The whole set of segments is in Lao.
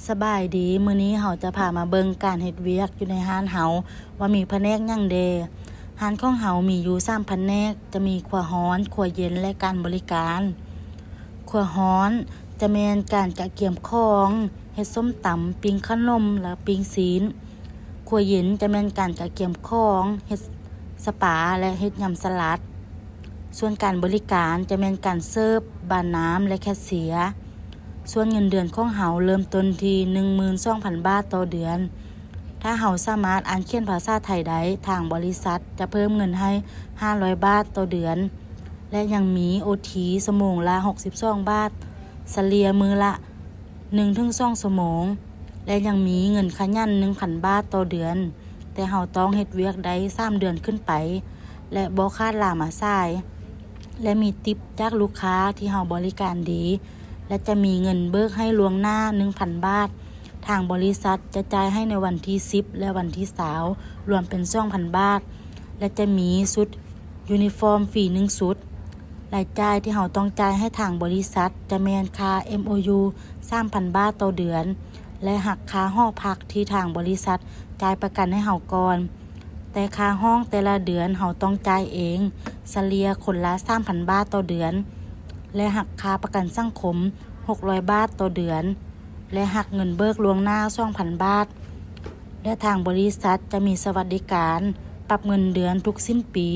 ສະບາຍດີ, ມື້ນີ້ເຮົາຈະພາມາເບິ່ງການເຮັດວຽກຢູ່ໃນຮ້ານເຮົາວ່າມີພະແນກຫຍັງແດ່. ຮ້ານຂອງເຮົາມີຢູ່ສາມພະແນກ, ຈະມີຄົວຮ້ອນ, ຄົວເຢັນ ແລະ ການບໍລິການ. ຄົວຮ້ອນຈະແມ່ນການກະກຽມຂອງ, ເຮັດສົ້ມຕຳ, ປີ້ງຂະໜົມ ແລະ ປີ້ງຊີ້ນ. ຄົວເຢັນຈະແມ່ນການກະກຽມຂອງ, ເຮັດສະປາ ແລະ ເຮັດຍຳສະຫຼັດ. ສ່ວນການບໍລິການຈະແມ່ນການເສີບ, ບານ້ຳ ແລະ ແຄຊເຊຍ. ສ່ວນເງິນເດືອນຂອງເຮົາເລີ່ມຕົ້ນທີ່ໜຶ່ງໝື່ນສອງພັນບາດຕໍ່ເດືອນ. ຖ້າເຮົາສາມາດອ່ານຂຽນພາສາໄທໄດ້, ທາງບໍລິສັດຈະເພີ່ມເງິນໃຫ້ຫ້າຮ້ອຍບາດຕໍ່ເດືອນ ແລະ ຍັງມີໂອທີຊົ່ວໂມງລະຫົກສິບສອງບາດ, ສະເລ່ຍມື້ລະ ໜຶ່ງເຖິງສອງຊົ່ວໂມງ ແລະ ຍັງມີເງິນຂະຫຍັນໜຶ່ງພັນບາດຕໍ່ເດືອນ, ແຕ່ເຮົາຕ້ອງເຮັດວຽກໄດ້ສາມເດືອນຂຶ້ນໄປ ແລະ ບໍ່ຂາດລາມາສາຍ ແລະ ມີຕິບຈາກລູກຄ້າທີ່ເຮົາບໍລິການດີ ແລະ ຈະມີເງິນເບີກໃຫ້ລ່ວງໜ້າໜຶ່ງພັນບາດ. ທາງບໍລິສັດຈະຈ່າຍໃຫ້ໃນວັນທີສິບ ແລະ ວັນທີຊາວ ລວມເປັນສອງພັນບາດ ແລະ ຈະມີຊຸດຢູນິຟອມຟຣີໜຶ່ງຊຸດ. ລາຍຈ່າຍທີ່ເຮົາຕ້ອງຈ່າຍໃຫ້ທາງບໍລິສັດຈະແມ່ນຄ່າເອັມໂອຢູສາມພັນບາດຕໍ່ເດືອນ ແລະ ຫັກຄ່າຫໍພັກທີ່ທາງບໍລິສັດຈ່າຍປະກັນໃຫ້ເຮົາກ່ອນ, ແຕ່ຄ່າຫ້ອງແຕ່ລະເດືອນເຮົາຕ້ອງຈ່າຍເອງ, ສະເລ່ຍຄົນລະສາມພັນບາດຕໍ່ເດືອນ ແລະ ຫັກຄ່າປະກັນສັງຄົມຫົກຮ້ອຍບາດຕໍ່ເດືອນ ແລະ ຫັກເງິນເບີກລ່ວງໜ້າສອງພັນບາດ ແລະ ທາງບໍລິສັດຈະມີສະຫວັດດີການປັບເງິນເດືອນທຸກສິ້ນປີ,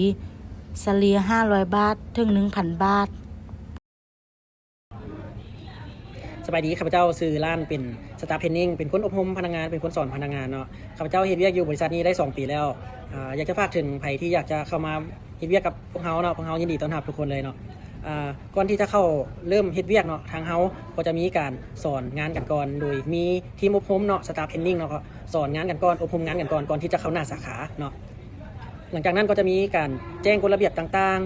ສະເລ່ຍຫ້າຮ້ອຍບາດເຖິງໜຶ່ງພັນບາດ. ສະບາຍດີ, ຂ້າພະເຈົ້າຊື່ລ້ານ ເປັນສະຕາຟເທຣນນິງ ເປັນຄົນອົບຮົມພະນັກງານ, ເປັນຄົນສອນພະນັກງານເນາະ. ຂ້າພະເຈົ້າເຮັດວຽກຢູ່ບໍລິສັດນີ້ໄດ້ສອງປີແລ້ວ. ອາ ຢາກຈະຝາກເຖິງໃຜທີ່ຢາກຈະເຂົ້າມາເຮັດວຽກກັບພວກເຮົາເນາະ, ພວກເຮົາຍິນດີຕ້ອນຮັບທຸກຄົນເລີຍເນາະ. ອາ ກ່ອນທີ່ຈະເຂົ້າເລີ່ມເຮັດວຽກເນາະ, ທາງເຮົາກໍຈະມີການສອນງານກັນກ່ອນ, ໂດຍມີທີມອົບຮົມເນາະ, ສະຕາຟເທຣນນິງເນາະ, ກໍສອນງານກັນກ່ອນ, ອົບຮົມງານກັນກ່ອນ, ກ່ອນທີ່ຈະເຂົ້າໜ້າສາຂາເນາະ. ຫຼັງຈາກນັ້ນກໍຈະມີການແຈ້ງກົດລະບຽບຕ່າງ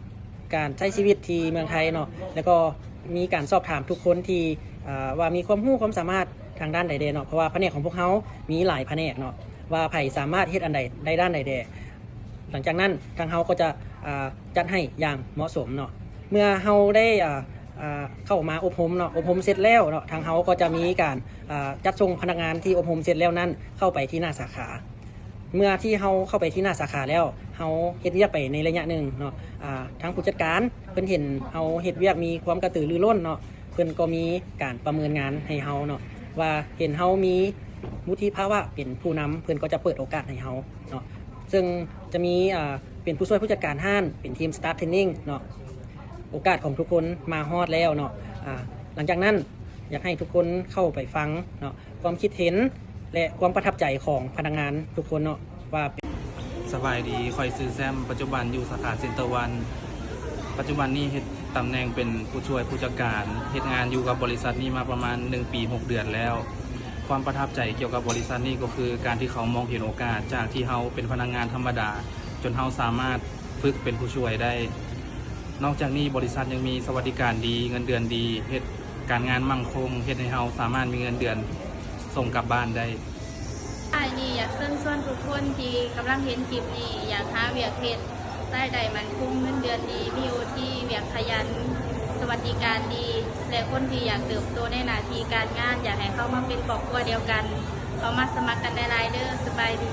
ໆ, ການໃຊ້ຊີວິດທີ່ເມືອງໄທເນາະ, ແລ້ວກໍມີການສອບຖາມທຸກຄົນທີ່ ອາ ວ່າມີຄວາມຮູ້ຄວາມສາມາດທາງດ້ານໃດແດ່ເນາະ, ເພາະວ່າພະແນກຂອງພວກເຮົາມີຫຼາຍພະແນກເນາະ, ວ່າໃຜສາມາດເຮັດອັນໃດໄດ້ດ້ານໃດແດ່. ຫຼັງຈາກນັ້ນທາງເຮົາກໍຈະ ອາ ຈັດໃຫ້ຢ່າງເໝາະສົມເນາະ. ເມື່ອເຮົາໄດ້ ອາ ອາ ເຂົ້າມາອົບຮົມເນາະ, ອົບຮົມເສັດແລ້ວເນາະ, ທາງເຮົາກໍຈະມີການ ອາ ຈັດສົ່ງພະນັກງານທີ່ອົບຮົມເສັດແລ້ວນັ້ນເຂົ້າໄປທີ່ໜ້າສາຂາ. ເມື່ອທີ່ເຮົາເຂົ້າໄປທີ່ໜ້າສາຂາແລ້ວ, ເຮົາເຮັດວຽກໄປໃນໄລຍະໜຶ່ງເນາະ, ອາ ທາງຜູ້ຈັດການເພິ່ນເຫັນເຮົາເຮັດວຽກມີຄວາມກະຕືລືລົ້ນເນາະ, ເພິ່ນກໍມີການປະເມີນງານໃຫ້ເຮົາເນາະ, ວ່າເຫັນເຮົາມີວຸດທິພາວະເປັນຜູ້ນຳ, ເພິ່ນກໍຈະເປີດໂອກາດໃຫ້ເຮົາເນາະ. ເຊິ່ງຈະມີ ອາ ເປັນຜູ້ຊ່ວຍຜູ້ຈັດການຮ້ານ, ເປັນທີມສະຕາຟເທຣນນິງເນາະ. ໂອກາດຂອງທຸກຄົນມາຮອດແລ້ວເນາະ. ອາ ຫຼັງຈາກນັ້ນ ຢາກໃຫ້ທຸກຄົນເຂົ້າໄປຟັງເນາະ ຄວາມຄິດເຫັນ ແລະ ຄວາມປະທັບໃຈຂອງພະນັກງານທຸກຄົນເນາະ ວ່າເປັນ. ສະບາຍດີ, ຂ້ອຍຊື່ແຊມ, ປັດຈຸບັນຢູ່ສາຂາເຊັນເຕີວັນ. ປັດຈຸບັນນີ້ເຮັດຕຳແໜ່ງເປັນຜູ້ຊ່ວຍຜູ້ຈັດການ, ເຮັດງານຢູ່ກັບບໍລິສັດນີ້ມາປະມານໜຶ່ງປີຫົກເດືອນແລ້ວ. ຄວາມປະທັບໃຈກ່ຽວກັບບໍລິສັດນີ້ກໍຄືການທີ່ເຂົາມອງເຫັນໂອກາດ ຈາກທີ່ເຮົາເປັນພະນັກງານທຳມະດາ ຈົນເຮົາສາມາດຝຶກເປັນຜູ້ຊ່ວຍໄດ້. ນອກຈາກນີ້ ບໍລິສັດຍັງມີສະຫວັດດີການດີ, ເງິນເດືອນດີ, ເຮັດການງານໝັ້ນຄົງ, ເຮັດໃຫ້ເຮົາສາມາດມີເງິນເດືອນສົ່ງກັບບ້ານໄດ້. ທ້າຍນີ້ ຢາກເຊີນຊວນທຸກຄົນທີ່ກຳລັງເຫັນຄລິບນີ້ ຢາກຫາວຽກເຮັດ, ລາຍໄດ້ໝັ້ນຄົງ, ເງິນເດືອນດີ, ມີໂອທີ, ວຽກຂະຫຍັນ, ສະຫວັດດີການດີ ແລະ ຄົນທີ່ຢາກເຕີບໂຕໃນໜ້າທີ່ການງານ, ຢາກໃຫ້ເຂົ້າມາເປັນຄອບຄົວດຽວກັນ, ເຂົ້າມາສະໝັກກັນຫຼາຍໆເດີ້. ສະບາຍດີ.